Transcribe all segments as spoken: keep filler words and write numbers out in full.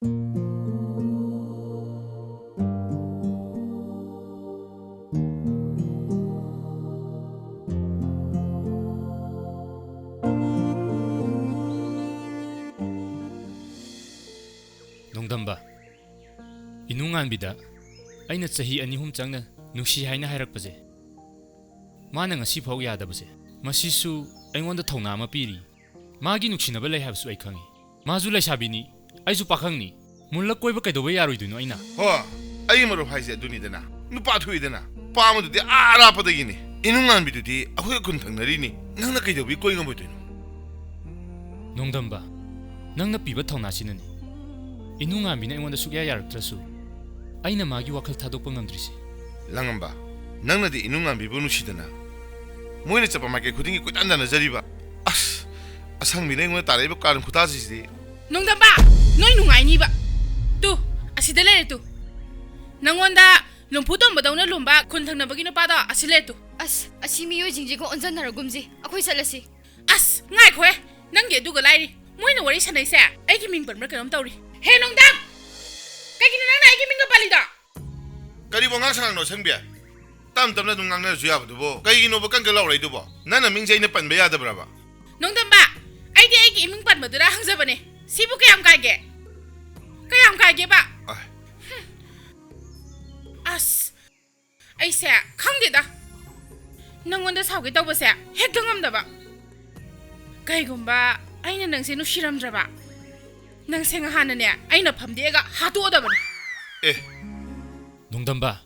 ꯅꯣꯡꯗꯝꯕ, ꯏꯅꯨꯡꯉꯥꯟꯕꯤꯗ ꯑꯩꯅ ꯆꯍꯤ ꯑꯅꯤ ꯑꯍꯨꯝ ꯆꯪꯅ ꯅꯨꯡꯁꯤ ꯍꯥꯏꯅ ꯍꯥꯏꯔꯛꯄꯁꯦ, ꯃꯥꯅ ꯉꯁꯤꯐꯥꯎ ꯌꯥꯗꯕꯁꯦ, ꯃꯁꯤꯁꯨ ꯑꯩꯉꯣꯟꯗ ꯊꯧꯅꯥ ꯑꯃ ꯄꯤꯔꯤ꯫ ꯃꯥꯒꯤ ꯅꯨꯡꯁꯤꯅꯕ ꯂꯩ ꯍꯥꯏꯕꯁꯨ ꯑꯩ ꯈꯪꯉꯤ꯫ ꯃꯥꯁꯨ ꯂꯩꯁꯥꯕꯤꯅꯤ, ꯑꯩꯁꯨ ꯄꯥꯈꯪꯅꯤ꯫ ꯃꯨꯜꯂ ꯀꯣꯏꯕ ꯀꯩꯗꯧꯕꯩ ꯌꯥꯔꯣꯏꯗꯣꯏꯅꯣ ꯑꯩꯅ? ꯍꯣ, ꯑꯩꯒꯤ ꯃꯔꯨꯞ ꯍꯥꯏꯁꯦ ꯑꯗꯨꯅꯤꯗꯅ꯫ ꯅꯨꯄꯥ ꯊꯣꯛꯏꯗꯅ꯫ ꯄꯥꯝꯕꯗꯨꯗꯤ ꯑꯥ ꯑꯔꯥꯞꯄꯗꯒꯤꯅꯤ꯫ ꯏꯅꯨꯡꯉꯥꯟꯕꯤꯗꯨꯗꯤ ꯑꯩꯈꯣꯏꯒ ꯈꯨꯟ ꯊꯪꯅꯔꯤꯅꯤ꯫ ꯅꯪꯅ ꯀꯩꯗꯧꯕꯩ ꯀꯣꯏ ꯉꯝꯃꯣꯏꯗꯣꯏꯅꯣ? ꯅꯣꯡꯗꯝꯕ, ꯅꯪꯅ ꯄꯤꯕ ꯊꯧꯅꯥꯁꯤꯅꯅꯤ ꯏꯅꯨꯡꯉꯥꯟꯕꯤꯅ ꯑꯩꯉꯣꯟꯗ ꯁꯨꯛꯌꯥ ꯌꯥꯔꯛꯇ꯭ꯔꯁꯨ ꯑꯩꯅ ꯃꯥꯒꯤ ꯋꯥꯈꯜ ꯊꯥꯗꯣꯛꯄ ꯉꯝꯗ꯭ꯔꯤꯁꯦ꯫ ꯂꯥꯡꯉꯝꯕ, ꯅꯪꯅꯗꯤ ꯏꯅꯨꯡꯉꯥꯟꯕꯤꯕꯨ ꯅꯨꯡꯁꯤꯗꯅ ꯃꯣꯏꯅ ꯆꯠꯄ ꯃꯥꯏꯀꯩ ꯈꯨꯗꯤꯡꯒꯤ ꯀꯣꯏꯇꯥꯟ ꯇꯥꯟꯅꯖꯔꯤꯕ꯫ ꯑꯁ, ꯑꯁꯪꯕꯤꯅ ꯑꯩꯉꯣꯟꯗ ꯇꯥꯔꯛꯏꯕ ꯀꯥꯔꯟ ꯈꯨꯇꯥꯁꯤꯗꯤ꯫ ꯅꯣꯡꯗꯝꯕ, ꯅꯣꯏ ꯅꯨꯡꯉꯥꯏꯅꯤꯕ꯫ ꯇꯨ, ꯑꯁꯤꯗ ꯂꯩꯔꯦ ꯇꯨ꯫ ꯅꯪꯉꯣꯟꯗ ꯂꯨꯝꯐꯨ ꯇꯣꯝꯕꯗꯧꯅ ꯂꯨꯝꯕ ꯈꯨꯟ ꯊꯪꯅꯕꯒꯤ ꯅꯨꯄꯥꯗꯣ ꯑꯁꯤ ꯂꯩꯔꯦ ꯇꯨ꯫ ꯑꯁ, ꯑꯁꯤ ꯃꯤꯑꯣꯏꯁꯤꯡꯁꯤꯒ ꯑꯣꯟꯖꯟꯅꯔꯒꯨꯝꯁꯤ꯫ ꯑꯩꯈꯣꯏ ꯆꯠꯂꯁꯤ꯫ ꯑꯁ, ꯉꯥꯏꯈꯣꯍꯦ꯫ ꯅꯪꯒꯤ ꯑꯗꯨꯒ ꯂꯥꯏꯔꯤ꯫ ꯃꯣꯏꯅ ꯋꯥꯔꯤ ꯁꯥꯟꯅꯩꯁꯦ ꯑꯩꯒꯤ ꯃꯤꯡ ꯄꯟꯕ꯭ꯔꯥ ꯀꯩꯅꯣꯝ ꯇꯧꯔꯤ꯫ ꯍꯦ ꯅꯣꯡꯗꯝ! ꯀꯩꯒꯤꯅꯣ ꯅꯪꯅ ꯑꯩꯒꯤ ꯃꯤꯡꯒ ꯄꯜꯂꯤꯗꯣ? ꯀꯔꯤ ꯋꯥꯉꯥꯡ ꯁꯉꯥꯡꯅꯣ ꯑꯁꯪꯕꯤ? ꯇꯞ ꯇꯞꯅ ꯑꯗꯨꯝ ꯉꯥꯡꯅꯔꯁꯨ ꯌꯥꯕꯗꯨꯕꯣ꯫ ꯀꯩꯒꯤꯅꯣꯕ ꯀꯟ ꯀꯟ ꯂꯥꯎꯔꯛꯏꯗꯨꯕꯣ? ꯅꯪꯅ ꯃꯤꯡꯁꯦ ꯑꯩꯅ ꯄꯟꯕ ꯌꯥꯗꯕ꯭ꯔꯕ? ꯅꯣꯡꯗꯝꯕ, ꯑꯩꯗꯤ ꯑꯩꯒꯤ ꯏꯃꯤꯡ ꯄꯟꯕꯗꯨꯗ ꯍꯪꯖꯕꯅꯦ꯫ ꯁꯤꯕꯨ ꯀꯌꯥꯝ ꯀꯥꯏꯒꯦ? ꯀꯌꯥꯝ ꯀꯥꯏꯒꯦꯕ? ꯑꯥꯏ꯫ ꯍꯨꯝ꯫ ꯑꯁ, ꯑꯩꯁꯦ ꯈꯪꯗꯦꯗ꯫ ꯅꯪꯉꯣꯟꯗ ꯁꯥꯎꯒꯦ ꯇꯧꯕꯁꯦ ꯍꯦꯛꯇ ꯉꯝꯗꯕ꯫ ꯀꯩꯒꯨꯝꯕ ꯑꯩꯅ ꯅꯪꯁꯦ ꯅꯨꯡꯁꯤꯔꯝꯗ꯭ꯔꯕ, ꯅꯪꯁꯦ ꯉꯍꯥꯟꯅꯅꯦ ꯑꯩꯅ ꯐꯝꯗꯦꯛꯑꯒ ꯍꯥꯠꯇꯣꯛꯑꯗꯕꯅꯦ꯫ ꯑꯦ꯫ ꯅꯣꯡꯗꯝꯕ,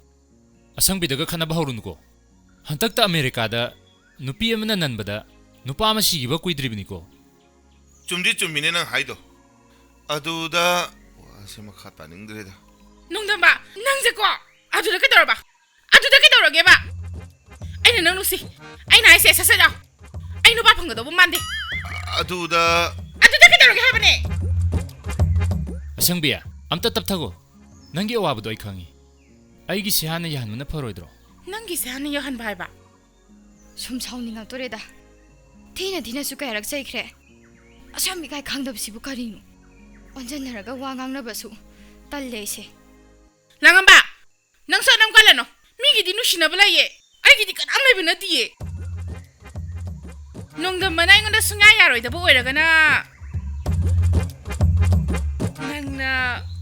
ꯑꯁꯪꯕꯤꯗꯒ ꯈꯠꯅꯕ ꯍꯧꯔꯨꯅꯨꯀꯣ꯫ ꯍꯟꯗꯛꯇ ꯑꯃꯦꯔꯤꯀꯥꯗ ꯅꯨꯄꯤ ꯑꯃꯅ ꯅꯟꯕꯗ ꯅꯨꯄꯥ ꯑꯃ ꯁꯤꯈꯤꯕ ꯀꯨꯏꯗ꯭ꯔꯤꯕꯅꯤꯀꯣ꯫ ꯆꯨꯝꯗꯤ ꯆꯨꯝꯃꯤꯅꯦ ꯅꯪ ꯍꯥꯏꯗꯣ꯫ ꯑꯗꯨꯗ ꯋꯥꯁꯦ ꯃꯈꯥ ꯇꯥꯅꯤꯡꯗ꯭ꯔꯦꯗ꯫ ꯅꯣꯡꯗꯝꯕ, ꯅꯪꯁꯦꯀꯣ꯫ ꯑꯗꯨꯗ ꯀꯩꯗꯧꯔꯕ? ꯑꯗꯨꯗ ꯀꯩꯗꯧꯔꯒꯦꯕ? ꯑꯩꯅ ꯅꯪ ꯅꯨꯡꯁꯤ꯫ ꯑꯩꯅ ꯍꯥꯏꯁꯦ ꯁꯠ ꯁꯠ ꯌꯥꯎ꯫ ꯑꯩ ꯅꯨꯄꯥ ꯐꯪꯒꯗꯧꯕ ꯃꯥꯟꯗꯦ꯫ ꯑꯗꯨꯗ ꯑꯗꯨꯗ ꯀꯩꯗꯧꯔꯒꯦ ꯍꯥꯏꯕꯅꯦ? ꯑꯁꯪꯕꯤ, ꯑꯝꯇ ꯇꯞꯊꯒꯣ꯫ ꯅꯪꯒꯤ ꯑꯋꯥꯕꯗꯣ ꯑꯩ ꯈꯪꯉꯤ꯫ ꯑꯩꯒꯤꯁꯦ ꯍꯥꯟꯅ ꯌꯥꯍꯟꯕꯅ ꯐꯔꯣꯏꯗ꯭ꯔꯣ? ꯅꯪꯒꯤꯁꯦ ꯍꯥꯟꯅ ꯌꯥꯍꯟꯕ ꯍꯥꯏꯕ? ꯁꯨꯝ ꯁꯥꯎꯅꯤꯡꯉꯛꯇꯣꯔꯦꯗ꯫ ꯊꯤꯅ ꯊꯤꯅꯁꯨ ꯀꯌꯥꯔꯛ ꯆꯩꯈ꯭ꯔꯦ꯫ ꯑꯁꯝ ꯏꯀꯥꯏ ꯈꯪꯗꯕꯁꯤꯕꯨ ꯀꯔꯤꯅꯣ? ꯑꯣꯟꯁꯤꯟꯅꯔꯒ ꯋꯥ ꯉꯥꯡꯅꯕꯁꯨ ꯇꯜꯂꯦ ꯑꯩꯁꯦ꯫ ꯂꯥꯡꯉꯝꯕ, ꯅꯪꯁꯨ ꯑꯅꯝ ꯀꯜꯂꯅꯣ꯫ ꯃꯤꯒꯤꯗꯤ ꯅꯨꯡꯁꯤꯅꯕ ꯂꯩꯌꯦ, ꯑꯩꯒꯤꯗꯤ ꯀꯅꯥꯝ ꯂꯩꯕ ꯅꯠꯇꯤꯌꯦ꯫ ꯅꯣꯡꯗꯝꯕꯅ ꯑꯩꯉꯣꯟꯗ ꯁꯨꯡꯌꯥ ꯌꯥꯔꯣꯏꯗꯕ ꯑꯣꯏꯔꯒꯅ ꯅꯪꯅ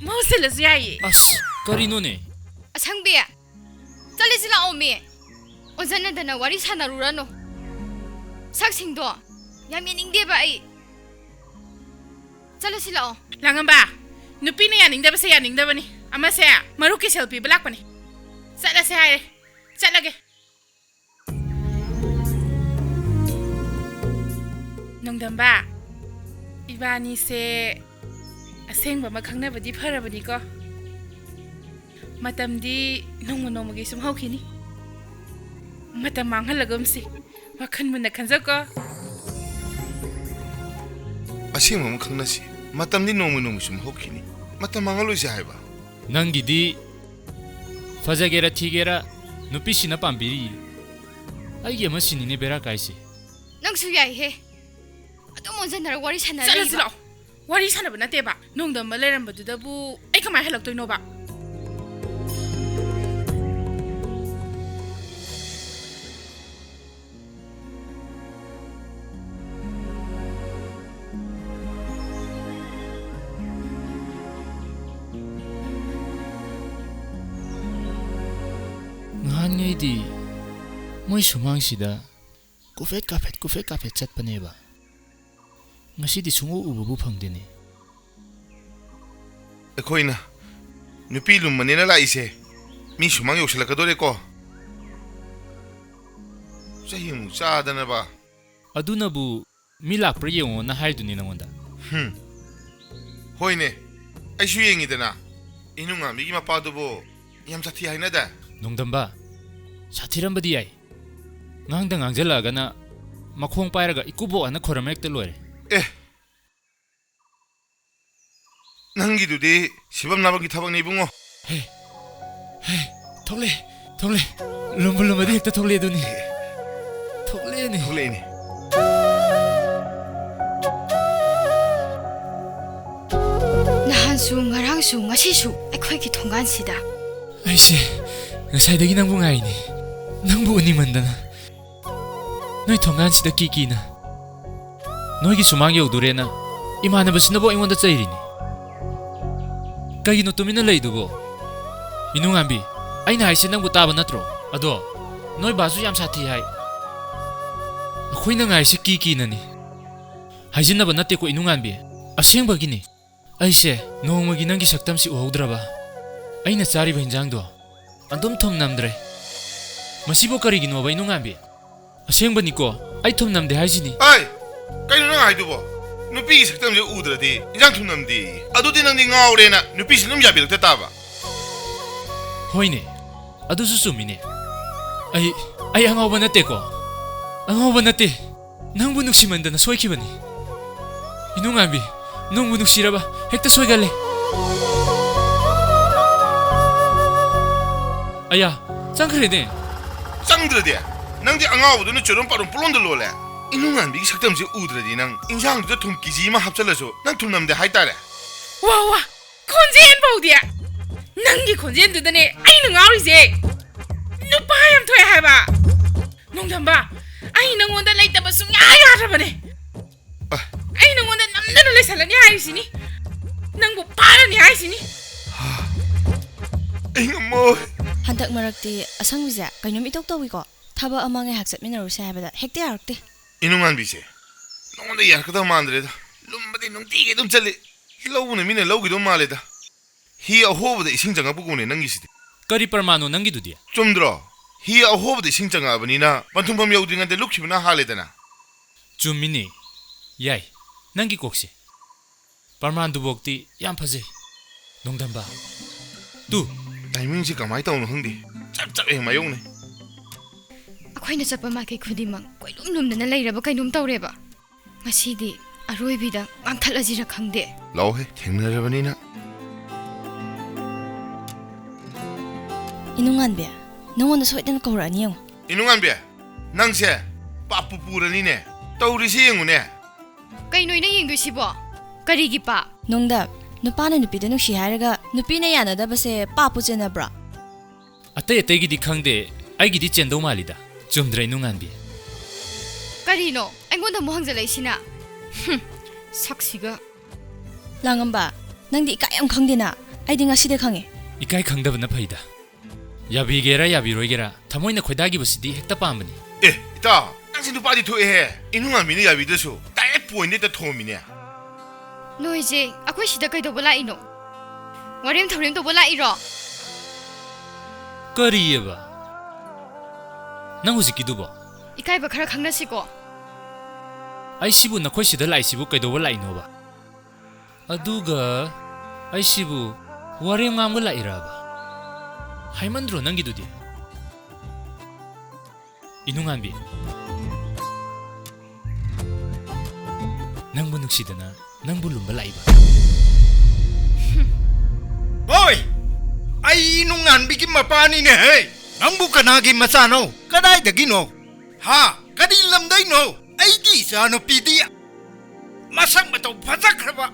ꯃꯍꯨꯠ ꯁꯤꯜꯂꯁꯨ ꯌꯥꯏꯌꯦ꯫ ꯑꯁ, ꯀꯔꯤꯅꯣꯅꯦ? ꯑꯁꯪꯕꯤ, ꯆꯠꯂꯁꯤ ꯂꯥꯛꯑꯣꯃꯤ꯫ ꯑꯣꯟꯖꯟꯅꯗꯅ ꯋꯥꯔꯤ ꯁꯥꯟꯅꯔꯨꯔꯅꯨ꯫ ꯁꯛꯁꯤꯡꯗꯣ ꯌꯥꯝ ꯌꯦꯡꯅꯤꯡꯗꯦꯕ ꯑꯩ꯫ ꯆꯠꯂꯁꯤ ꯂꯥꯛꯑꯣ꯫ ꯂꯥꯡꯉꯝꯕ, ꯅꯨꯄꯤꯅ ꯌꯥꯅꯤꯡꯗꯕꯁꯦ ꯌꯥꯅꯤꯡꯗꯕꯅꯤ꯫ ꯑꯃꯁꯦ ꯃꯔꯨꯞꯀꯤ ꯁꯦꯜ ꯄꯤꯕ ꯂꯥꯛꯄꯅꯤ꯫ ꯆꯠꯂꯁꯦ ꯍꯥꯏꯔꯦ꯫ ꯆꯠꯂꯒꯦ꯫ ꯅꯣꯡꯗꯝꯕ, ꯏꯕꯥꯅꯤꯁꯦ ꯑꯁꯦꯡꯕ ꯑꯃ ꯈꯪꯅꯕꯗꯤ ꯐꯔꯕꯅꯤꯀꯣ꯫ ꯃꯇꯝꯗꯤ ꯅꯣꯡꯃ ꯅꯣꯡꯃꯒꯤ ꯁꯨꯝ ꯍꯧꯈꯤꯅꯤ꯫ ꯃꯇꯝ ꯃꯥꯡꯍꯜꯂꯒꯨꯝꯁꯤ꯫ ꯋꯥꯈꯜ ꯃꯨꯟꯅ ꯈꯟꯖꯧꯀꯣ꯫ ꯑꯁꯦꯡꯕ ꯑꯃ ꯈꯪꯅꯁꯤ꯫ ꯃꯇꯝꯗꯤ ꯅꯣꯡꯃ ꯅꯣꯡꯃ ꯁꯨꯝ ꯍꯧꯈꯤꯅꯤ꯫ ꯃꯇꯝ ꯃꯥꯡꯍꯜꯂꯣꯏꯁꯦ ꯍꯥꯏꯕ꯫ ꯅꯪꯒꯤꯗꯤ ꯐꯖꯒꯦꯔꯥ ꯊꯤꯒꯦꯔꯥ ꯅꯨꯄꯤꯁꯤꯅ ꯄꯥꯝꯕꯤꯔꯤ꯫ ꯑꯩꯒꯤ ꯑꯃ ꯁꯤꯅꯤꯅꯦ ꯕꯦꯔꯥ ꯀꯥꯏꯁꯦ꯫ ꯅꯪꯁꯨ ꯌꯥꯏꯍꯦ꯫ ꯑꯗꯨꯝ ꯑꯣꯟꯁꯤꯟꯅꯔ ꯋꯥꯔꯤ ꯁꯥꯟꯅꯔ ꯆꯠꯂꯁꯤ ꯂꯩꯕ꯫ ꯂꯥꯛꯑꯣ꯫ ꯋꯥꯔꯤ ꯁꯥꯟꯅꯕ ꯅꯠꯇꯦꯕ꯫ ꯅꯣꯡꯗꯝꯕ ꯂꯩꯔꯝꯕꯗꯨꯗꯕꯨ ꯑꯩ ꯀꯃꯥꯏꯅ ꯍꯜꯂꯛꯇꯣꯏꯅꯣꯕ? ꯉꯍꯥꯟꯉꯩꯗꯤ ꯃꯣꯏ ꯁꯨꯃꯥꯡꯁꯤꯗ ꯀꯨꯐꯦꯠ ꯀꯥꯐꯦꯠ, ꯀꯨꯐꯦꯠ ꯀꯥꯐꯦꯠ ꯆꯠꯄꯅꯦꯕ꯫ ꯉꯁꯤꯗꯤ ꯁꯨꯡꯎ ꯎꯕꯕꯨ ꯐꯪꯗꯦꯅꯦ꯫ ꯑꯩꯈꯣꯏꯅ ꯅꯨꯄꯤ ꯂꯨꯝꯕꯅꯦꯅ ꯂꯥꯛꯏꯁꯦ ꯃꯤ ꯁꯨꯃꯥꯡ ꯌꯧꯁꯤꯜꯂꯛꯀꯗꯣꯔꯦꯀꯣ꯫ ꯆꯍꯤ ꯑꯃꯨꯛ ꯆꯥꯗꯅꯕ꯫ ꯑꯗꯨꯅꯕꯨ ꯃꯤ ꯂꯥꯛꯄ꯭ꯔꯥ ꯌꯦꯡꯉꯣꯅ ꯍꯥꯏꯗꯨꯅꯤ ꯅꯉꯣꯟꯗ꯫ ꯍꯨꯝ꯫ ꯍꯣꯏꯅꯦ, ꯑꯩꯁꯨ ꯌꯦꯡꯉꯤꯗꯅ꯫ ꯏꯅꯨꯉꯥꯃꯤꯒꯤ ꯃꯄꯥꯗꯨꯕꯨ ꯌꯥꯝ ꯁꯥꯊꯤ ꯍꯥꯏꯅꯗꯥꯏ? ꯅꯣꯡꯗꯝꯕ, ꯁꯥꯊꯤꯔꯝꯕꯗꯤ ꯌꯥꯏ꯫ ꯉꯥꯡꯗ ꯉꯥꯡꯖꯜꯂꯛꯑꯒꯅ ꯃꯈꯣꯡ ꯄꯥꯏꯔꯒ ꯏꯀꯨꯕꯣꯛ ꯑꯅ ꯈꯣꯏꯔꯝꯃ ꯍꯦꯛꯇ ꯂꯣꯏꯔꯦ꯫ ꯑꯦ, ꯅꯪꯒꯤꯗꯨꯗꯤ ꯁꯤꯕꯝ ꯅꯥꯕꯝꯒꯤ ꯊꯕꯛꯅꯤ ꯏꯕꯨꯡꯉꯣ꯫ ꯍꯦ, ꯍꯦ, ꯊꯣꯛꯂꯛꯑꯦ, ꯊꯣꯛꯂꯛꯑꯦ꯫ ꯂꯨꯝꯕꯨ ꯂꯨꯝꯃꯗꯤ ꯍꯦꯛꯇ ꯊꯣꯛꯂꯛꯑꯦ ꯑꯗꯨꯅꯤ꯫ ꯊꯣꯛꯂꯛꯑꯦꯅꯦ꯫ ꯊꯣꯛꯂꯛꯑꯦꯅꯦ꯫ ꯁꯨ ꯉꯔꯥꯡꯁꯨ ꯉꯁꯤꯁꯨ ꯑꯩꯈꯣꯏꯒꯤ ꯊꯣꯡꯒꯥꯟꯁꯤꯗ꯫ ꯑꯩꯁꯦ ꯉꯁꯥꯏꯗꯒꯤ ꯅꯪꯕꯨ ꯉꯥꯏꯔꯤꯅꯤ, ꯅꯪꯕꯨ ꯎꯅꯤꯡꯃꯟꯗꯅ꯫ ꯅꯣꯏ ꯊꯣꯡꯒꯥꯟꯁꯤꯗ ꯀꯤ ꯀꯤꯅ ꯅꯣꯏꯒꯤ ꯁꯨꯃꯥꯡ ꯌꯧꯗꯣꯔꯦꯅ ꯏꯃꯥꯟꯅꯕꯁꯤꯅꯕꯨ ꯑꯩꯉꯣꯟꯗ ꯆꯩꯔꯤꯅꯤ꯫ ꯀꯩꯒꯤꯅꯣ ꯇꯨꯃꯤꯟꯅ ꯂꯩꯗꯨꯕꯣ? ꯏꯅꯨꯡꯉꯥꯟꯕꯤ, ꯑꯩꯅ ꯍꯥꯏꯁꯦ ꯅꯪꯕꯨ ꯇꯥꯕ ꯅꯠꯇ꯭ꯔꯣ? ꯑꯗꯣ ꯅꯣꯏ ꯕꯥꯁꯨ ꯌꯥꯝ ꯁꯥꯊꯤ ꯍꯥꯏ꯫ ꯑꯩꯈꯣꯏꯅ ꯉꯥꯏꯁꯦ ꯀꯤ ꯀꯤꯅꯅꯤ꯫ ꯍꯥꯏꯖꯤꯟꯅꯕ ꯅꯠꯇꯦꯀꯣ ꯏꯅꯨꯡꯉꯥꯟꯕꯤ, ꯑꯁꯦꯡꯕꯒꯤꯅꯤ꯫ ꯑꯩꯁꯦ ꯅꯣꯡꯃꯒꯤ ꯅꯪꯒꯤ ꯁꯛꯇꯝꯁꯤ ꯎꯍꯧꯗ꯭ꯔꯕ? ꯑꯩꯅ ꯆꯥꯔꯤꯕ ꯍꯤꯟꯖꯥꯡꯗꯣ ꯑꯗꯨꯝ ꯊꯨꯝ ꯅꯝꯗ꯭ꯔꯦ꯫ ꯃꯁꯤꯕꯨ ꯀꯔꯤꯒꯤꯅꯣꯕ ꯏꯅꯨꯡꯉꯥꯟꯕꯤ? ꯑꯁꯦꯡꯕꯅꯤꯀꯣ, ꯑꯩ ꯊꯨꯝ ꯅꯝꯗꯦ ꯍꯥꯏꯁꯤꯅꯤ꯫ ꯑꯩ, ꯀꯩꯅꯣ ꯅꯪ ꯍꯥꯏꯗꯨꯕꯣ? ꯅꯨꯄꯤꯒꯤ ꯁꯛꯇꯝꯁꯦ ꯎꯗ꯭ꯔꯗꯤ ꯏꯟꯖꯥꯡ ꯊꯨꯝ ꯅꯝꯗꯦ꯫ ꯑꯗꯨꯗꯤ ꯅꯪꯗꯤ ꯉꯥꯎꯔꯦꯅ ꯅꯨꯄꯤꯁꯤꯡ ꯑꯗꯨꯝ ꯌꯥꯕꯤꯔꯛꯇ ꯇꯥꯕ꯫ ꯍꯣꯏꯅꯦ, ꯑꯗꯨꯁꯨ ꯆꯨꯝꯃꯤꯅꯦ꯫ ꯑꯩ, ꯑꯩ ꯑꯉꯥꯎꯕ ꯅꯠꯇꯦꯀꯣ꯫ ꯑꯉꯥꯎꯕ ꯅꯠꯇꯦ꯫ ꯅꯪꯕꯨ ꯅꯨꯡꯁꯤꯃꯟꯗꯅ ꯁꯣꯏꯈꯤꯕꯅꯤ꯫ ꯏꯅꯨꯡꯉꯥꯟꯕꯤ, ꯅꯨꯡꯕꯨ ꯅꯨꯡꯁꯤꯔꯕ ꯍꯦꯛꯇ ꯁꯣꯏꯒꯜꯂꯦ꯫ ꯑꯌꯥ, ꯆꯪꯈ꯭ꯔꯦꯅꯦ꯫ ꯆꯪꯗ꯭ꯔꯗꯤ? ꯅꯪꯗꯤ ꯑꯉꯥꯎꯕꯗꯨꯅ ꯆꯣꯏꯔꯣꯝ ꯄꯥꯔꯣꯝ ꯄꯨꯂꯣꯟꯗ ꯂꯣꯜꯂꯦ꯫ ꯏꯅꯨꯡꯉꯥꯟꯕꯤꯒꯤ ꯁꯛꯇꯝꯁꯤ ꯎꯗ꯭ꯔꯗꯤ ꯅꯪ ꯏꯟꯖꯥꯡꯗꯨꯗ ꯊꯨꯝ ꯀꯦꯖꯤ ꯑꯃ ꯍꯥꯞꯆꯜꯂꯁꯨ ꯅꯪ ꯊꯨꯝ ꯅꯝꯗꯦ ꯍꯥꯏꯇꯥꯔꯦ꯫ ꯋꯥ ꯋꯥ, ꯈꯣꯟꯖꯦꯜ ꯐꯥꯎꯗꯤ! ꯅꯪꯒꯤ ꯈꯣꯟꯖꯦꯜꯗꯨꯗꯅꯦ ꯑꯩꯅ ꯉꯥꯎꯔꯤꯁꯦ꯫ ꯅꯨꯄꯥ ꯌꯥꯝ ꯊꯣꯛꯑꯦ ꯍꯥꯏꯕ꯫ ꯅꯣꯡꯗꯝꯕ, ꯑꯩ ꯅꯪꯉꯣꯟꯗ ꯂꯩꯇꯕ ꯁꯨꯡꯌꯥ ꯌꯥꯗ꯭ꯔꯕꯅꯦ꯫ ꯑ꯫ ꯑꯩ ꯅꯪꯉꯣꯟꯗ ꯅꯝꯗꯅ ꯂꯩꯁꯜꯂꯅꯤ ꯍꯥꯏꯔꯤꯁꯤꯅꯤ꯫ ꯅꯪꯕꯨ ꯐꯥꯔꯅꯤ ꯍꯥꯏꯁꯤꯅꯤ꯫ ꯑꯩ ꯉꯝꯃꯣꯏ꯫ ꯍꯟꯗꯛ ꯃꯔꯛꯇꯤ ꯑꯁꯪꯕꯤꯁꯦ ꯀꯩꯅꯣꯝ ꯏꯇꯧ ꯇꯧꯏꯀꯣ꯫ ꯊꯕꯛ ꯑꯃ ꯉꯥꯏꯍꯥꯛ ꯆꯠꯃꯤꯟꯅꯔꯨꯁꯦ ꯍꯥꯏꯕꯗ ꯍꯦꯛꯇ ꯌꯥꯔꯛꯇꯦ꯫ ꯏꯅꯨꯡꯉꯥꯟꯕꯤꯁꯦ, ꯅꯉꯣꯟꯗ ꯌꯥꯔꯛꯀꯗꯕ ꯃꯥꯟꯗ꯭ꯔꯦꯗ꯫ ꯂꯨꯝꯕꯗꯤ ꯅꯨꯡꯇꯤꯒꯤ ꯑꯗꯨꯝ ꯆꯠꯂꯤ꯫ ꯂꯧꯕꯅ ꯃꯤꯅ ꯂꯧꯈꯤꯗꯧ ꯃꯥꯜꯂꯦꯗ꯫ ꯍꯤ ꯑꯍꯣꯕꯗ ꯏꯁꯤꯡ ꯆꯪꯉꯛꯄꯒꯨꯝꯅꯦ ꯅꯪꯒꯤꯁꯤꯗꯤ꯫ ꯀꯔꯤ ꯄ꯭ꯔꯃꯥꯟꯅꯣ ꯅꯪꯒꯤꯗꯨꯗꯤ? ꯆꯨꯝꯗ꯭ꯔꯣ? ꯍꯤ ꯑꯍꯣꯕꯗ ꯏꯁꯤꯡ ꯆꯪꯉꯛꯑꯕꯅꯤꯅ ꯄꯟꯊꯨꯡꯐꯝ ꯌꯧꯗ꯭ꯔꯤꯉꯩꯗ ꯂꯨꯞꯈꯤꯕꯅ ꯍꯥꯜꯂꯦꯗꯅ꯫ ꯆꯨꯝꯃꯤꯅꯦ꯫ ꯌꯥꯏ, ꯅꯪꯒꯤ ꯀꯣꯛꯁꯦ꯫ ꯄ꯭ꯔꯃꯥꯟꯗꯨꯐꯥꯎꯗꯤ ꯌꯥꯝ ꯐꯖꯩ꯫ ꯅꯣꯡꯗꯝꯕ꯫ ꯇꯨ꯫ ꯇꯥꯏꯃꯤꯡꯁꯦ ꯀꯃꯥꯏꯅ ꯇꯧꯅꯣ ꯈꯪꯗꯦ꯫ ꯆꯞ ꯆꯞ ꯍꯦꯛ ꯃꯥꯌꯣꯛꯅꯩ꯫ ꯑꯩꯈꯣꯏꯅ ꯆꯠꯄ ꯃꯥꯏꯀꯩ ꯈꯨꯗꯤꯡꯃꯛ ꯀꯣꯏꯂꯨꯝ ꯂꯨꯝꯗꯅ ꯂꯩꯔꯕ ꯀꯩꯅꯣꯝ ꯇꯧꯔꯦꯕ꯫ ꯉꯁꯤꯗꯤ ꯑꯔꯣꯏꯕꯤꯗ ꯉꯥꯡꯊꯠꯂꯁꯤꯔ ꯈꯪꯗꯦ꯫ ꯂꯥꯛꯑꯣꯍꯦ, ꯊꯦꯡꯅꯔꯕꯅꯤꯅ꯫ ꯏꯅꯨꯡꯉꯥꯟꯕꯤ, ꯅꯉꯣꯟꯗ ꯁꯣꯏꯗꯅ ꯀꯧꯔꯛꯑꯅꯤ ꯌꯦꯡꯉꯨ꯫ ꯏꯅꯨꯡꯉꯥꯟꯕꯤ, ꯅꯪꯁꯦ ꯄꯥꯞꯄꯨ ꯄꯨꯔꯅꯤꯅꯦ꯫ ꯇꯧꯔꯤꯁꯤ ꯌꯦꯡꯉꯨꯅꯦ꯫ ꯀꯩꯅꯣ ꯑꯩꯅ ꯌꯦꯡꯗꯣꯏꯁꯤꯕꯣ? ꯀꯔꯤꯒꯤ ꯄꯥꯞ? ꯅꯣꯡꯗꯝ, ꯅꯨꯄꯥꯅ ꯅꯨꯄꯤꯗ ꯅꯨꯡꯁꯤ ꯍꯥꯏꯔꯒ ꯅꯨꯄꯤꯅ ꯌꯥꯅꯗꯕꯁꯦ ꯄꯥꯞꯄꯨ ꯆꯦꯟꯅꯕ꯭ꯔꯣ? ꯑꯇꯩ ꯑꯇꯩꯒꯤꯗꯤ ꯈꯪꯗꯦ, ꯑꯩꯒꯤꯗꯤ ꯆꯦꯟꯗꯧ ꯃꯥꯜꯂꯤꯗ꯫ ꯆꯨꯝꯗ꯭ꯔ, ꯏꯅꯨꯡꯉꯥꯟꯕꯤ? ꯀꯔꯤꯅꯣ ꯑꯩꯉꯣꯟꯗ ꯑꯃꯨꯛ ꯍꯪꯖꯜꯂꯛꯏꯁꯤꯅ? ꯍꯨꯝ, ꯁꯛꯁꯤꯒ꯫ ꯂꯥꯡꯉꯝꯕ, ꯅꯪꯗꯤ ꯏꯀꯥꯏ ꯌꯥꯝ ꯈꯪꯗꯦꯅ꯫ ꯑꯩꯗꯤ ꯉꯁꯤꯗ ꯈꯪꯉꯦ꯫ ꯏꯀꯥꯏ ꯈꯪꯗꯕꯅ ꯐꯩꯗ꯫ ꯌꯥꯕꯤꯒꯦꯔꯥ ꯌꯥꯕꯤꯔꯣꯏꯒꯦꯔꯥ, ꯊꯃꯣꯏꯅ ꯈꯣꯏꯗꯥꯈꯤꯕꯁꯤꯗꯤ ꯍꯦꯛꯇ ꯄꯥꯝꯕꯅꯤ꯫ ꯑꯦ, ꯏꯇꯥꯎ, ꯅꯪꯁꯦ ꯅꯨꯄꯥꯗꯤ ꯊꯣꯛꯑꯦꯍꯦ꯫ ꯏꯅꯨꯡꯉꯥꯟꯕꯤꯅ ꯌꯥꯕꯤꯗ꯭ꯔꯁꯨ direct point ꯍꯦꯛꯇ ꯊꯣꯝꯃꯤꯅꯦ꯫ ꯅꯣꯏꯁꯦ ꯑꯩꯈꯣꯏ ꯁꯤꯗ ꯀꯩꯗꯧꯕ ꯂꯥꯛꯏꯅꯣ? ꯋꯥꯔꯦꯝ ꯊꯧꯔꯦꯝ ꯇꯧꯕ ꯂꯥꯛꯏꯔꯣ? ꯀꯔꯤꯑꯕ? ꯅꯪ ꯍꯧꯖꯤꯛꯀꯤꯗꯨꯕꯣ? ꯏꯀꯥꯏꯕ ꯈꯔ ꯈꯪꯅꯁꯤꯀꯣ꯫ ꯑꯩꯁꯤꯕꯨ ꯅꯈꯣꯏ ꯁꯤꯗ ꯂꯥꯛꯏꯁꯤꯕꯨ ꯀꯩꯗꯧꯕ ꯂꯥꯛꯏꯅꯣꯕ? ꯑꯗꯨꯒ ꯑꯩꯁꯤꯕꯨ ꯋꯥꯔꯦꯝ ꯉꯥꯡꯕ ꯂꯥꯛꯏꯔꯕ? ꯍꯥꯏꯃꯟꯗ꯭ꯔꯣ ꯅꯪꯒꯤꯗꯨꯗꯤ? ꯏꯅꯨꯡꯉꯥꯟꯕꯤ, ꯅꯪꯕꯨ ꯅꯨꯡꯁꯤꯗꯅ ꯅꯪꯕꯨ ꯂꯨꯝꯕ ꯂꯥꯛꯏꯕ꯫ ꯍꯣꯏ, ꯑꯩ ꯏꯅꯨꯡꯉꯥꯟꯕꯤꯒꯤ ꯃꯄꯥꯅꯤꯅꯦꯍꯦ꯫ ꯅꯪꯕꯨ ꯀꯅꯥꯒꯤ ꯃꯆꯥꯅꯣ? ꯀꯗꯥꯏꯗꯒꯤꯅꯣ? ꯍꯥ? ꯀꯔꯤ ꯂꯝꯗꯩꯅꯣ? ꯑꯩꯒꯤ ꯏꯆꯥꯅꯨꯄꯤꯗꯤ ꯃꯁꯛ ꯃꯇꯧ ꯐꯖꯈ꯭ꯔꯕ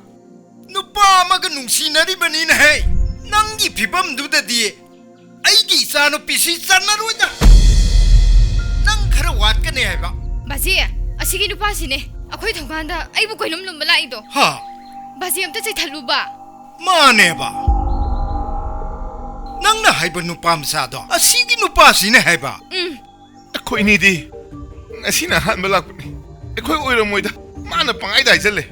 ꯅꯨꯄꯥ ꯑꯃꯒ ꯅꯨꯡꯁꯤꯅꯔꯤꯕꯅꯤꯅꯦꯍꯦ꯫ ꯅꯪꯒꯤ ꯐꯤꯕꯝꯗꯨꯗꯗꯤ ꯑꯩꯒꯤ ꯏꯆꯥꯅꯨꯄꯤꯁꯤ ꯆꯟꯅꯔꯣꯏꯗ꯫ ꯅꯪ ꯈꯔ ꯋꯥꯠꯀꯅꯤ ꯍꯥꯏꯕ꯫ ꯕꯥꯖꯤ, ꯑꯁꯤꯒꯤ ꯅꯨꯄꯥꯁꯤꯅꯦ ꯑꯩꯈꯣꯏ ꯊꯣꯡꯒꯥꯟꯗ ꯑꯩꯕꯨ ꯀꯣꯏꯂꯨꯝ ꯂꯨꯝꯕ ꯂꯥꯛꯏꯗꯣ꯫ ꯍꯥ? ꯕꯥꯖꯤ, ꯑꯝꯇ ꯆꯩꯊꯠꯂꯨꯕ꯫ ꯃꯥꯅꯦꯕ꯫ ꯅꯪꯅ ꯍꯥꯏꯕ ꯅꯨꯄꯥ ꯃꯆꯥꯗꯣ ꯑꯁꯤꯒꯤ ꯅꯨꯄꯥꯁꯤꯅꯦ ꯍꯥꯏꯕ꯫ ꯎꯝ꯫ ꯑꯩꯈꯣꯏꯅꯤꯗꯤ ꯉꯁꯤꯅ ꯑꯍꯥꯟꯕ ꯂꯥꯛꯄꯅꯤ꯫ ꯑꯩꯈꯣꯏ ꯑꯣꯏꯔꯝꯃꯣꯏꯗ꯫ ꯃꯥꯅ ꯄꯪꯍꯥꯏꯗ ꯍꯥꯏꯖꯜꯂꯦ꯫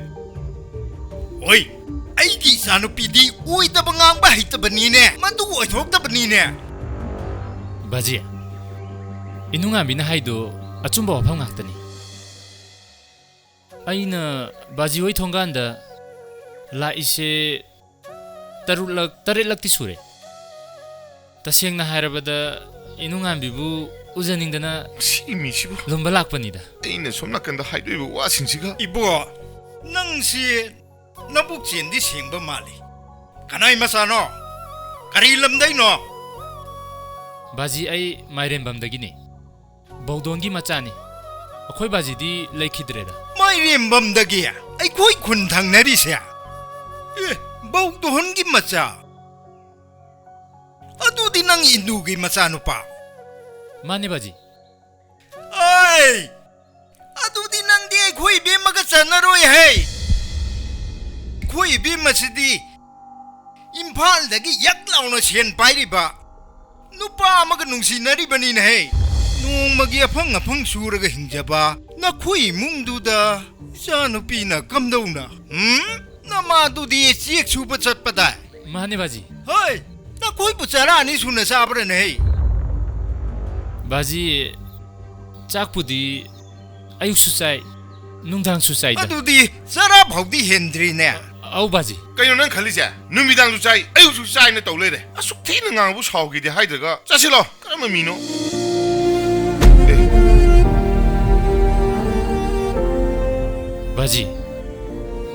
ꯍꯣꯏ, ꯑꯩꯒꯤ ꯏꯆꯥꯅꯨꯄꯤꯗꯤ ꯑꯣꯏꯗꯕ ꯉꯥꯡꯕ ꯍꯩꯇꯕꯅꯤꯅꯦ, ꯃꯗꯨ ꯑꯣꯏꯊꯣꯛꯇꯕꯅꯤꯅꯦ꯫ ꯕꯥꯖꯤ, ꯏꯅꯨꯡꯉꯥꯟꯕꯤꯅ ꯍꯥꯏꯗꯣ ꯑꯆꯨꯝꯕ ꯋꯥꯐꯝ ꯉꯥꯛꯇꯅꯤ꯫ ꯑꯩꯅ ꯕꯥꯖꯤ ꯍꯣꯏ ꯊꯣꯡꯒꯥꯟꯗ ꯂꯥꯛꯏꯁꯦ ꯇꯔꯨꯛꯂꯛ, ꯇꯔꯦꯠꯂꯛꯇꯤ ꯁꯨꯔꯦ꯫ ꯇꯁꯦꯡꯅ ꯍꯥꯏꯔꯕꯗ, ꯏꯅꯨꯡꯉꯥꯟꯕꯤꯕꯨ ꯎꯖꯅꯤꯡꯗꯅ ꯁꯤ ꯃꯤꯁꯤꯕꯨ꯫ ꯂꯨꯝꯕ ꯂꯥꯛꯄꯅꯤꯗ꯫ ꯑꯩꯅ ꯁꯣꯝ ꯅꯥꯀꯟꯗ ꯍꯥꯏꯗꯣꯛꯏꯕ ꯋꯥꯁꯤꯡꯁꯤꯒ꯫ ꯏꯕꯣ, ꯅꯪꯁꯤ ꯅꯕꯨꯛ ꯆꯦꯟꯗꯤ ꯁꯦꯡꯕ ꯃꯥꯜꯂꯤ꯫ ꯀꯅꯥꯏ ꯃꯆꯥꯅꯣ? ꯀꯔꯤ ꯂꯝꯗꯩꯅꯣ? ꯕꯥꯖꯤ, ꯑꯩ ꯃꯥꯏꯔꯦꯝꯕꯝꯗꯒꯤꯅꯤ꯫ ꯕꯧꯗꯣꯟꯒꯤ ꯃꯆꯥꯅꯤ꯫ ꯑꯩꯈꯣꯏ ꯕꯥꯖꯤꯗꯤ ꯂꯩꯈꯤꯗ꯭ꯔꯦꯗ꯫ ꯃꯥꯏꯔꯦꯝꯕꯝꯗꯒꯤ ꯑꯩꯈꯣꯏ ꯈꯨꯟ ꯊꯪꯅꯔꯤꯁꯦ? ꯑꯦ, ꯕꯧꯗꯣꯍꯟꯒꯤ ꯃꯆꯥ? ꯑꯗꯨꯗꯤ ꯅꯪ ꯏꯟꯗꯨꯒꯤ ꯃꯆꯥꯅꯨꯄꯥ꯫ ꯃꯥꯅꯦ ꯕꯥꯖꯤ꯫ ꯑꯩ! ꯑꯗꯨꯗꯤ ꯅꯪꯗꯤ ꯑꯩꯈꯣꯏ ꯏꯕꯦꯝꯃꯒ ꯆꯥꯟꯅꯔꯣꯏ ꯍꯦ꯫ ꯑꯩꯈꯣꯏ ꯏꯕꯦꯝꯃꯁꯤꯗꯤ ꯏꯝꯐꯥꯜꯗꯒꯤ ꯌꯛ ꯂꯥꯎꯅ ꯁꯦꯟ ꯄꯥꯏꯔꯤꯕ ꯅꯨꯄꯥ ꯑꯃꯒ ꯅꯨꯡꯁꯤꯅꯔꯤꯕꯅꯤꯅꯦ ꯍꯦ꯫ ꯅꯣꯡꯃꯒꯤ ꯑꯐꯪ ꯑꯐꯪ ꯁꯨꯔꯒ ꯍꯤꯡꯖꯕ ꯅꯈꯣꯏ ꯏꯃꯨꯡꯗꯨꯗ ꯏꯆꯥꯅꯨꯄꯤꯅ ꯀꯝꯗꯧꯅ, ꯍꯨꯝ? ꯅꯃꯥꯗꯨꯗꯤ ꯆꯦꯛ ꯁꯨꯕ ꯆꯠꯄꯗꯥꯏ? ꯃꯥꯅꯦ ꯕꯥꯖꯤ꯫ ꯍꯣꯏ, ꯅꯈꯣꯏꯕꯨ ꯆꯔꯥ ꯑꯅꯤ ꯁꯨꯅ ꯆꯥꯕ꯭ꯔꯥꯅꯦ ꯍꯦ? ꯕꯥꯖꯤ, ꯆꯥꯛꯄꯨꯗꯤ ꯑꯌꯨꯛꯁꯨ ꯆꯥꯏ, ꯅꯨꯡꯗꯥꯡꯁꯨ ꯆꯥꯏꯗ꯫ ꯑꯗꯨꯗꯤ ꯆꯔꯥ ꯐꯥꯎꯗꯤ ꯍꯦꯟꯗ꯭ꯔꯤꯅꯦ꯫ ꯑꯧ ꯕꯥꯖꯤ꯫ ꯀꯩꯅꯣ ꯅꯪ ꯈꯜꯂꯤꯁꯦ? ꯅꯨꯃꯤꯗꯥꯡꯁꯨ ꯆꯥꯏ, ꯑꯌꯨꯛꯁꯨ ꯆꯥꯏꯅ ꯇꯧ ꯂꯩꯔꯦ꯫ ꯑꯁꯨꯛ ꯊꯤꯅ ꯉꯥꯡꯕꯨ ꯁꯥꯎꯈꯤꯗꯦ ꯍꯥꯏꯗ꯭ꯔꯒ ꯆꯠꯁꯤꯂꯣ꯫ ꯀꯔꯝꯕ ꯃꯤꯅꯣ? ꯑꯦ꯫ ꯕꯥꯖꯤ,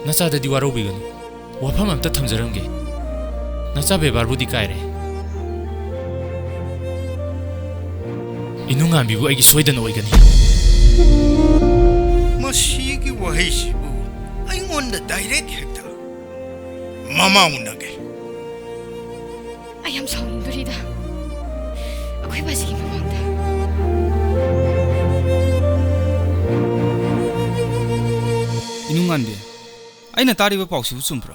ꯅꯆꯥꯗꯗꯤ ꯋꯥꯔꯧꯕꯤꯒꯅꯨ꯫ ꯋꯥꯐꯝ ꯑꯝꯇ ꯊꯝꯖꯔꯝꯒꯦ꯫ ꯅꯆꯥ ꯕꯦꯕꯥꯔꯕꯨꯗꯤ ꯀꯥꯏꯔꯦ꯫ ꯏꯅꯨꯡꯉꯥꯟꯕꯤꯕꯨ ꯑꯩꯒꯤ ꯁꯣꯏꯗꯅ ꯑꯣꯏꯒꯅꯤ꯫ ꯃꯁꯤꯒꯤ ꯋꯥꯍꯩꯁꯤꯕꯨ ꯑꯩꯉꯣꯟꯗ direct ꯍꯦꯛꯇ꯫ ꯃꯃꯥ ꯎꯅꯒꯦ꯫ ꯑꯩ ꯌꯥꯝ ꯁꯥꯎꯅꯤꯡꯗꯣꯔꯤꯗ꯫ ꯑꯩꯈꯣꯏ ꯕꯥꯖꯤꯒꯤ ꯃꯃꯥꯡꯗ꯫ ꯏꯅꯨꯡꯉꯥꯟꯕꯤ, ꯑꯩꯅ ꯇꯥꯔꯤꯕ ꯄꯥꯎꯁꯤꯕꯨ ꯆꯨꯝꯕ꯭ꯔꯣ?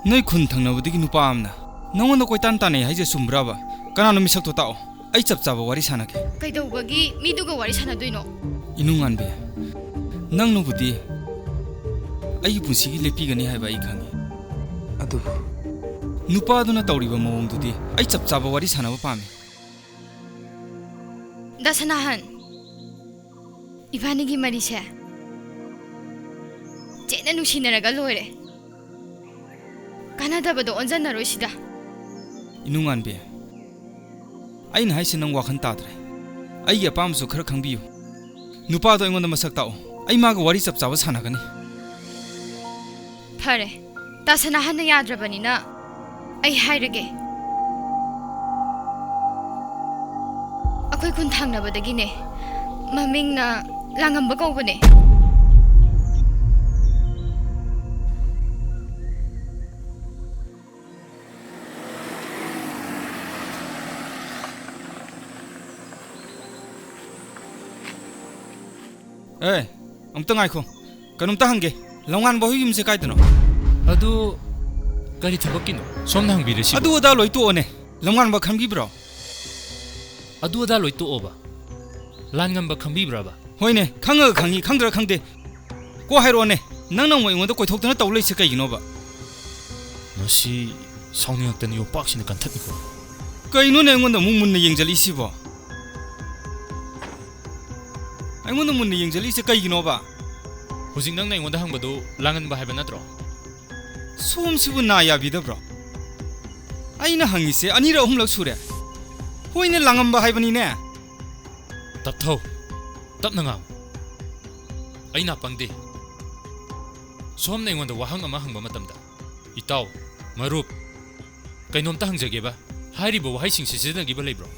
ꯅꯣꯏ ꯈꯨꯟ ꯊꯪꯅꯕꯗꯒꯤ ꯅꯨꯄꯥ ꯑꯃꯅ ꯅꯉꯣꯟꯗ ꯀꯣꯏꯇꯥꯟ ꯇꯥꯟꯅꯩ ꯍꯥꯏꯁꯦ ꯆꯨꯝꯕ꯭ꯔꯕ? ꯀꯅꯥꯅꯣ ꯃꯤꯁꯛꯇꯣ ꯇꯥꯛꯑꯣ꯫ ꯑꯩ ꯆꯞ ꯆꯥꯕ ꯋꯥꯔꯤ ꯁꯥꯟꯅꯒꯦ꯫ ꯀꯩꯗꯧꯕꯒꯤ ꯃꯤꯗꯨꯒ ꯋꯥꯔꯤ ꯁꯥꯟꯅꯗꯣꯏꯅꯣ? ꯏꯅꯨꯡꯉꯥꯟꯕꯤ, ꯅꯪꯅꯕꯨꯗꯤ ꯑꯩꯒꯤ ꯄꯨꯟꯁꯤꯒꯤ ꯂꯦꯞꯄꯤꯒꯅꯤ ꯍꯥꯏꯕ ꯑꯩ ꯈꯪꯉꯤ꯫ ꯑꯗꯨꯕꯨ ꯅꯨꯄꯥꯗꯨꯅ ꯇꯧꯔꯤꯕ ꯃꯑꯣꯡꯗꯨꯗꯤ ꯑꯩ ꯆꯞ ꯆꯥꯕ ꯋꯥꯔꯤ ꯁꯥꯟꯅꯕ ꯄꯥꯝꯃꯤ꯫ ꯗꯥ ꯁꯅꯥꯍꯟ, ꯏꯕꯥꯅꯤꯒꯤ ꯃꯔꯤꯁꯦ ꯆꯦꯠꯅ ꯅꯨꯡꯁꯤꯅꯔꯒ ꯂꯣꯏꯔꯦ꯫ ꯀꯥꯟꯅꯗꯕꯗꯣ ꯑꯣꯟꯖꯟꯅꯔꯣꯏ ꯁꯤꯗ꯫ ꯏꯅꯨꯡꯉꯥꯟꯕꯤ, ꯑꯩꯅ ꯍꯥꯏꯁꯦ ꯅꯪ ꯋꯥꯈꯜ ꯇꯥꯗ꯭ꯔꯦ꯫ ꯑꯩꯒꯤ ꯑꯄꯥꯝꯕꯁꯨ ꯈꯔ ꯈꯪꯕꯤꯌꯨ꯫ ꯅꯨꯄꯥꯗꯣ ꯑꯩꯉꯣꯟꯗ ꯃꯁꯛ ꯇꯥꯛꯑꯣ꯫ ꯑꯩ ꯃꯥꯒ ꯋꯥꯔꯤ ꯆꯞ ꯆꯥꯕ ꯁꯥꯟꯅꯒꯅꯤ꯫ ꯐꯔꯦ, ꯇꯥ ꯁꯅꯥꯍꯟꯅ ꯌꯥꯗ꯭ꯔꯕꯅꯤꯅ ꯑꯩ ꯍꯥꯏꯔꯒꯦ꯫ ꯑꯩꯈꯣꯏ ꯈꯨꯟ ꯊꯪꯅꯕꯗꯒꯤꯅꯦ꯫ ꯃꯃꯤꯡꯅ ꯂꯥꯡꯉꯝꯕ ꯀꯧꯕꯅꯦ꯫ ꯑꯦ, ꯑꯃꯨꯛꯇ ꯉꯥꯏꯈꯣ꯫ ꯀꯩꯅꯣꯝꯇ ꯍꯪꯒꯦ꯫ ꯂꯝꯉꯥꯟꯕ ꯍꯣꯏ ꯌꯨꯝꯁꯦ ꯀꯥꯏꯗꯅꯣ? ꯑꯗꯨ ꯀꯔꯤ ꯊꯕꯛꯀꯤꯅꯣ? ꯁꯣꯝꯅ ꯍꯪꯕꯤꯔꯤꯁꯤꯕꯨ? ꯑꯗꯨ ꯑꯗꯥ ꯂꯣꯏ ꯇꯣꯛꯑꯣꯅꯦ꯫ ꯂꯝꯉꯥꯟꯕ ꯈꯪꯕꯤꯕ꯭ꯔꯣ? ꯑꯗꯨ ꯑꯗꯥ ꯂꯣꯏ ꯇꯣꯛꯑꯣꯕ꯫ ꯂꯥꯟꯉꯝꯕ ꯈꯪꯕꯤꯕ꯭ꯔꯕ? ꯍꯣꯏꯅꯦ, ꯈꯪꯉꯒ ꯈꯪꯉꯤ, ꯈꯪꯗ꯭ꯔ ꯈꯪꯗꯦ꯫ ꯀꯣ ꯍꯥꯏꯔꯛꯑꯣꯅꯦ, ꯅꯪꯅ ꯑꯃꯨꯛ ꯑꯩꯉꯣꯟꯗ ꯀꯣꯏꯊꯣꯛꯇꯅ ꯇꯧ ꯂꯩꯁꯦ ꯀꯩꯒꯤꯅꯣꯕ? ꯃꯁꯤ ꯁꯥꯎꯅꯤꯡꯉꯛꯇꯅ ꯌꯣꯝꯄꯥꯛꯁꯤꯅ ꯀꯟꯊꯠꯂꯤꯀꯣ꯫ ꯀꯩꯅꯣꯅꯦ ꯑꯩꯉꯣꯟꯗ ꯑꯃꯨꯛ ꯃꯨꯟꯅ ꯌꯦꯡꯖꯜꯂꯤꯁꯤꯕꯣ? ꯑꯩꯉꯣꯟꯗ ꯃꯨꯟꯅ ꯌꯦꯡꯖꯜꯂꯤꯁꯦ ꯀꯩꯒꯤꯅꯣꯕ? ꯍꯧꯖꯤꯛ ꯅꯪꯅ ꯑꯩꯉꯣꯟꯗ ꯍꯪꯕꯗꯨ ꯂꯥꯡꯍꯟꯕ ꯍꯥꯏꯕ ꯅꯠꯇ꯭ꯔꯣ? ꯁꯣꯝꯁꯤꯕꯨ ꯅꯥ ꯌꯥꯕꯤꯗꯕ꯭ꯔꯣ? ꯑꯩꯅ ꯍꯪꯉꯤꯁꯦ ꯑꯅꯤꯔꯛ ꯑꯍꯨꯝꯂꯛ ꯁꯨꯔꯦ꯫ ꯍꯣꯏꯅꯦ, ꯂꯥꯡꯉꯝꯕ ꯍꯥꯏꯕꯅꯤꯅꯦ꯫ ꯇꯞꯊꯧ, ꯇꯞꯅ ꯉꯥꯡꯉꯨ꯫ ꯑꯩ ꯅꯥꯄꯪꯗꯦ꯫ ꯁꯣꯝꯅ ꯑꯩꯉꯣꯟꯗ ꯋꯥꯍꯪ ꯑꯃ ꯍꯪꯕ ꯃꯇꯝꯗ, "ꯏꯇꯥꯎ, ꯃꯔꯨꯞ, ꯀꯩꯅꯣꯝꯇ ꯍꯪꯖꯒꯦꯕ" ꯍꯥꯏꯔꯤꯕ ꯋꯥꯍꯩꯁꯤꯡꯁꯤ ꯁꯤꯖꯤꯟꯅꯈꯤꯕ ꯂꯩꯕ꯭ꯔꯣ?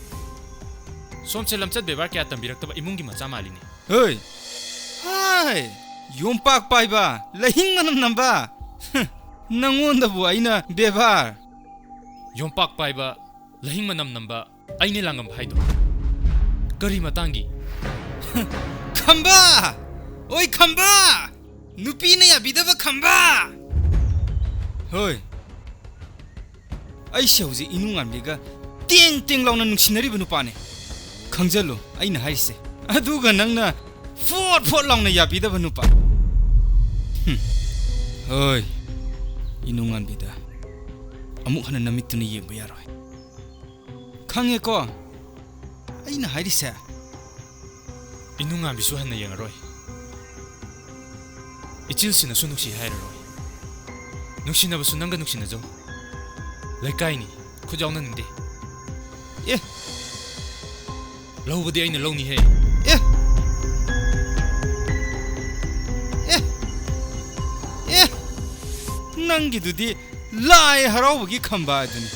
ꯁꯣꯝꯁꯦ ꯂꯝꯆꯠ ꯕꯦꯕꯥꯔ ꯀꯌꯥ ꯇꯝꯕꯤꯔꯛꯇꯕ ꯏꯃꯨꯡꯒꯤ ꯃꯆꯥ ꯃꯥꯜꯂꯤꯅꯦ꯫ ꯍꯣꯏ! ꯍꯥꯏ! ꯌꯣꯝꯄꯥꯛ ꯄꯥꯏꯕ, ꯂꯍꯤꯡ ꯃꯅꯝ ꯅꯝꯕ! ꯍ, ꯅꯪꯉꯣꯟꯗꯕꯨ ꯑꯩꯅ ꯕꯦꯕꯥꯔ? ꯌꯣꯝꯄꯥꯛ ꯄꯥꯏꯕ, ꯂꯍꯤꯡ ꯃꯅꯝ ꯅꯝꯕ, ꯑꯩꯅꯦ ꯂꯥꯡꯉꯝꯕ ꯍꯥꯏꯗꯣ꯫ ꯀꯔꯤ ꯃꯇꯥꯡꯒꯤ? ꯈꯝꯕ! ꯑꯣꯏ ꯈꯝꯕ! ꯅꯨꯄꯤꯅ ꯌꯥꯕꯤꯗꯕ ꯈꯝꯕ! ꯍꯣꯏ꯫ ꯑꯩꯁꯦ ꯍꯧꯖꯤꯛ ꯏꯅꯨ ꯉꯥꯟꯕꯤꯒ ꯇꯦꯡ ꯇꯦꯡ ꯂꯥꯎꯅ ꯅꯨꯡꯁꯤꯅꯔꯤꯕ ꯅꯨꯄꯥꯅꯦ꯫ ꯈꯪꯖꯜꯂꯨ ꯑꯩꯅ ꯍꯥꯏꯔꯤꯁꯦ꯫ ꯑꯗꯨꯒ ꯅꯪꯅ ꯐꯣꯠ ꯐꯣꯠ ꯂꯥꯎꯅ ꯌꯥꯕꯤꯗꯕ ꯅꯨꯄꯥ꯫ ꯍꯨꯝ꯫ ꯍꯣꯏ꯫ ꯏꯅꯨ ꯉꯥꯟꯕꯤꯗ ꯑꯃꯨꯛ ꯍꯟꯅ ꯅꯃꯤꯠꯇꯨꯅ ꯌꯦꯡꯕ ꯌꯥꯔꯣꯏ꯫ ꯈꯪꯉꯦꯀꯣ ꯑꯩꯅ ꯍꯥꯏꯔꯤꯁꯦ? ꯏꯅꯨ ꯉꯥꯟꯕꯤꯁꯨ ꯍꯟꯅ ꯌꯦꯡꯉꯔꯣꯏ꯫ ꯏꯆꯤꯜꯁꯤꯅꯁꯨ ꯅꯨꯡꯁꯤ ꯍꯥꯏꯔꯔꯣꯏ꯫ ꯅꯨꯡꯁꯤꯅꯕꯁꯨ ꯅꯪꯒ ꯅꯨꯡꯁꯤꯅꯖꯧ꯫ ꯂꯩꯀꯥꯏꯅꯤ, ꯈꯨꯠ ꯌꯥꯎꯅꯅꯤꯡꯗꯦ꯫ ꯑꯦ! ꯂꯧꯕꯗꯤ ꯑꯩꯅ ꯂꯧꯅꯤꯍꯦ꯫ ꯑꯦ! ꯑꯦ! ꯑꯦ! ꯅꯪꯒꯤꯗꯨꯗꯤ ꯂꯥꯏ ꯍꯔꯥꯎꯕꯒꯤ ꯈꯝꯕ ꯑꯗꯨꯅꯤ꯫